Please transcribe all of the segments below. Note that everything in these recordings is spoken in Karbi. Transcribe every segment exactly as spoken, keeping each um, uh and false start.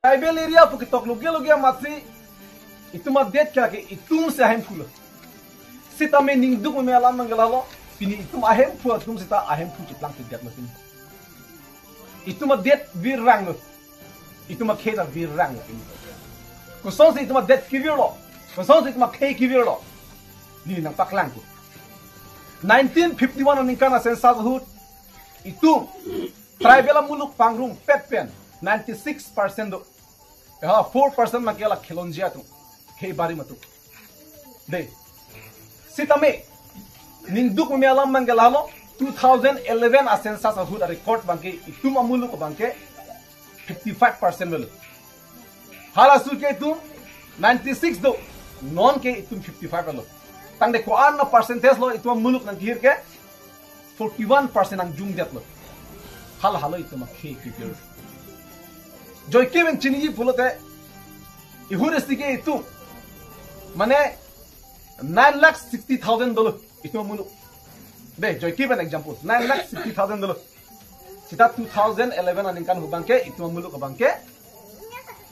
Tribal area pu ketok loge loge amatsi itum adet ke lake itum si ahemphu lo. Sitame ningduk meme alam nangkelalo, pini itum ahemphu atum sita ahemphu cheplang kedetlo pini. Itum adet virang lo. Itum akhei ta virang lo pini. Kosonsi itum adet kevirlo, kosonsi itum akhei kevirlo, neli nangpaklangpo. Nineteen fifty-one aningkan a-census ahut itum tribal amuluk pangrumpet pen ninety-six percent do. Ya, four percent abangke la khelonjia atum, khei barim atum. Dei. Sitame ningduk meme alam abangke lalo, two thousand eleven a-census ahut a-record abangke itum amuluk abangke fifty-five percent avelo. Halaso ke itum ninety-six do, non ke itum fifty-five avelo. Tangte ko-an a-percentage lo itum amuluk nangkehir ke? Forty-one percent angjum detlo. Hala halo itum akhei kevir. Joike pen chiniji pulote, ihur esti ke itum, mane, nine lakh sixty thousand dolo itum amuluk. Dei, joike pen example, nine lakh sixty thousand dolo. Sita two thousand eleven aningkan ahut abangke itum amuluk abangke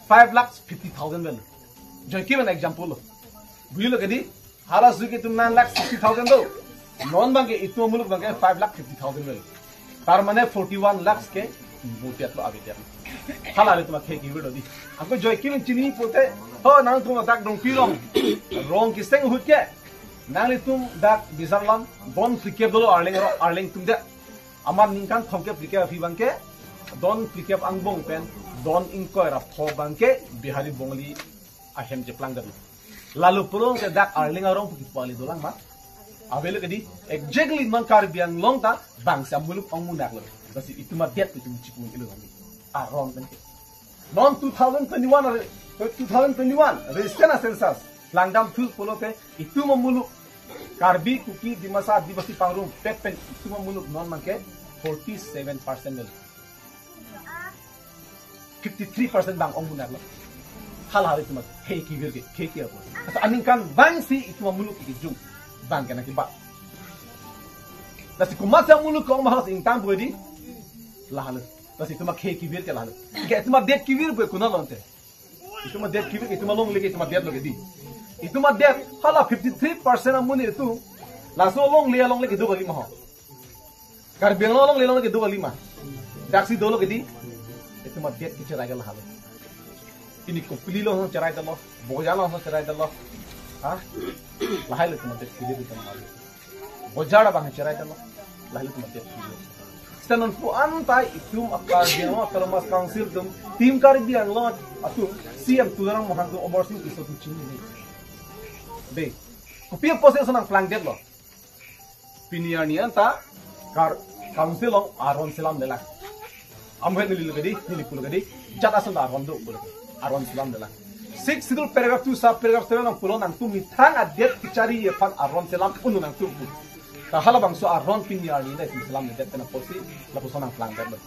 five lakh fifty thousand avelo. Joike pen example lo. Bujilo kedi? Halaso ke itum nine lakh sixty thousand do, non abangke itum amuluk abangke five lakh fifty thousand avelo. Tar mane forty-one lakhs ke vote lo, ave lo. Hala halo itum akhei kevir dei. Ako joike pen chini pulote, ho, nangtum dak Dongpi rong, rong keseng ahut ke, nanglitum dak Bisar Lam, don phlikep dolo Arleng aro, Arleng atum det. Amat ningkan thomkep phlikep aphi abangke, don phlikep angbong pen don ingkoi ra pho abangke Bihari Bongali ahem cheplang detlo. Lalo pulote dak Arleng arong pu kipu kali dolang ma? Avelo kedi? Exactly non Karbi Anglong ta bangsi amuluk ongmunak lo. Lasi itum adet itum chipu ilo kami. Aron pen ke. Non two thousand twenty-one, are, two thousand twenty-one, recent a-census langdamthu pulote itum amuluk Karbi, Kuki, Dimasa, Adivasi pangrumpet pen itum amuluk non abangke forty-seven percent avelo. Fifty-three percent abang ongmunak lo. Hala halo itum akhei kevir ke, khei ke apo. Asa aningkan abangsi itum amuluk kejung abangke nangkebat. Lasi komatsi amuluk ke-ong ma halaso ingtang pu dei? La halo. Lasi itum akhei kevir ke la halo. Ke itum adet kevir pu konat lo ante? Itum adet kevir, itum alongle ke itum adet lo kedi. Itum adet, hala fifty-three percent amonit itum, laso alongle alongle kedo kali ma ho? Karbi Anglong alongle alongle kedo kali ma? Daksi dolo kedi. Itum adet kecherai ke la halo. Pini Kopili along cherai detlo, Bokajan along cherai detlo. Ha? Lahai lo itum adet kevir itum halo. Bojar abang cherai detlo. Lahai lo itum adet kevir. Sita non pu-an ta itum a-Karbi Anglong Autonomous Council atum, Team Karbi Anglong atum, C M Tuliram Ronghang atum, Amarsing Tisso atum chini dei. Dei. Kopi apotsi lason nangplang detlo? Pini arni anta kar-, council along aron selamlelang. Amohet neli lo kedi, neli pulo kedi, jat ason ta aron do pulo. Aron selamlelang. Sixth Schedule paragraph two sub paragraph seven along pulo nangtum methang adet kechari aphan aron selam unu nangtum pu. Ta halabangso aron pini arni nangtum selamledet pen apotsi lapuson nangplang detlo.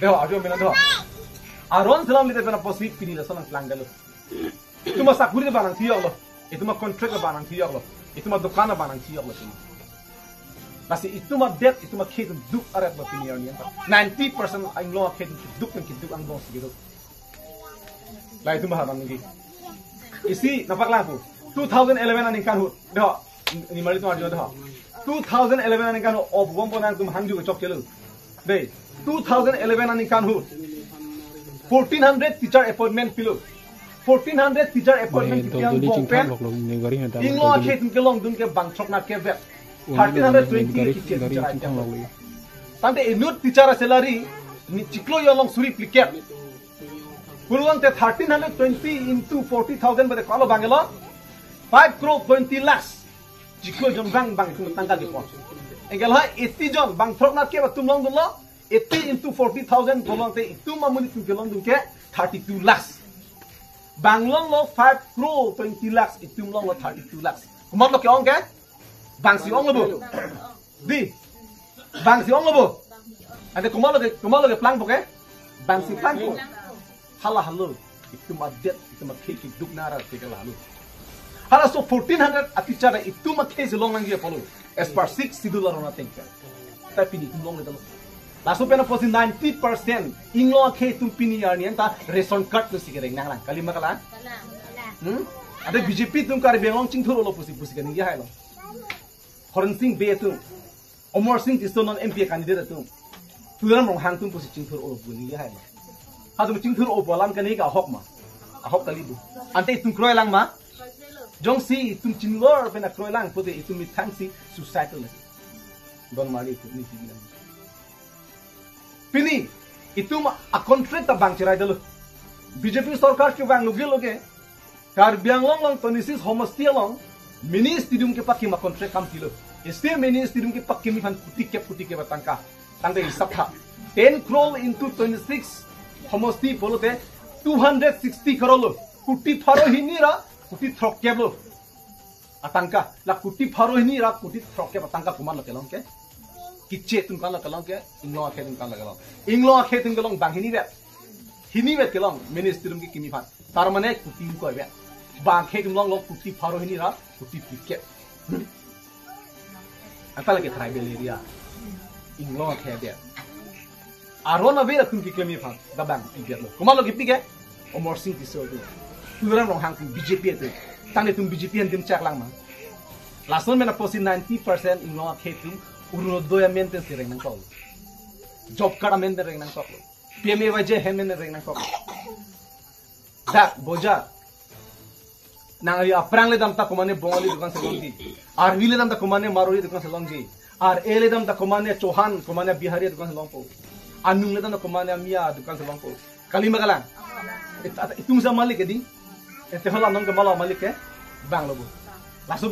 Dei ho, arju mena dei ho. Aron selamledet pen apotsi pini lason nangplang detlo. Itum asakuri abang nangthiyok lo. Itum a-contract abang nangthiyok lo. Itum adokan abang nangthiyok lo itum. Lasi itum adet, itum akhei atum duk aret lo pini arni anta. Ninety percent Anglong akhei atum duk pen keduk angbong si kedo. La itum bahar nangji. Isi nangpaklang pu. Two thousand eleven aningkan ahut. Dei ho. Ni mari itum arju dei ho. Two thousand eleven aningkan ahut, obgom po nangtum hangju kechok chelo. Dei, two thousand eleven aningkan ahut, fourteen hundred teacher appointment pilo. Fourteen hundred teacher appointment kipi angbong pen Anglong akhei atum kelongdun ke bang throknerkep vet. Thirteen hundred twenty ke kichen cherai detlo. Tangte inut teacher a-salary ni chiklo jon long suri phlikep. Pulangte thirteen hundred twenty into forty thousand bade kalo bang lo? Five crore twenty lakhs. Chiklo jon bang bang itum tangka kepon. Anke lahai eighty jon bang throknerkep atum longdunlo, eighty into forty thousand pulangte itum amonit atum kelongdun ke thirty-two lakhs. Bang longlo five crore twenty lakhs, itum longlo thirty-two lakhs. Komatlo ke-ong ke? Bangsi onglo bo? Dei. Bangsi onglo bo? Ante komatlo ke, komatlo keplangpo ke? Bangsi plangpo. Hala halo itum adet, itum akhei keduk nara ke la halo. Halaso fourteen hundred a-teacher itum akhei si longnangji apotlo, as per Sixth Schedule aron ateng ke. Tapi pini itum longledetlo. Laso pen apotsi ninety percent inglong akhei atum pini arni anta ration card pusi kereng nanglang. Kali ma kalang? Kalang. Hmm? Ante B J P atum Karbi Anglong chingthur-olo pusi, pusi kaningje hailo. Horen Sing Bey atum, Amarsing Tisso non M P candidate atum, Tuliram Ronghang atum pusi chingthur-olo pu ningje hailo. Hatum chingthur-o pu alam kaningje ke ahok ma? Ahok kali do. Ante itum kroilang ma? Jongsi itum chinlor pen akroilang pute itum methang si suicidal lagi. Don Mari itum ni tignan. Pini itum a-contract ta bang cherai dolo. B J P sorkar kevang loge loge Karbi Anglong along twenty-six homosti along mini stadium kepakim a-contract kam tilo. Isi mini stadium kepakim aphan kuti kep kuti kep atangka. Tangte hisap tha. Ten crore into twenty-six homosti pulote two hundred sixty crore lo. Kuti pharo hini ra kuti throkkep lo atangka. La kuti pharo hini ra kuti throkkep atangka komatlo kelong ke? Keche atum komatlo kelong ke? Inglong akhei atum komatlo kelong. Inglong akhei atum kelong bang hini vet. Hini vet kelong mini stadium kekim aphan. Tar mane kuti ingkoi vet. Bang akhei atum longlo kuti pharo hini ra kuti phlikep. Anta lake tribal area. Inglong akhei vet. Aron ave atum keklem aphan. Dabang pi vet lo. Komatlo kepi ke? Amarsing Tisso atum. Tuliram Ronghang atum, B J P atum. Tangte itum B J P atum chaklang ma? Lason pen apotsi ninety percent inglong akhei atum Orunodoi amen pensi reng nangkok. Job card amen pen reng nangkok. P M A Y G amen pen reng nangkok. Dak boja. Nangli aphrang le dam ta komane Bongali dukan si longji. Arvi le dam ta komane Marwari dukan si longji. Ar-e le dam ta komane Chauhan, komane Bihari dukan si longpo. Anung le dam ta komane Miya dukan si longpo. Kali ma kalang? It-, at-, itum sa malik ke di? Ete hala nong ke mala malik ke? Bang lo bo. Laso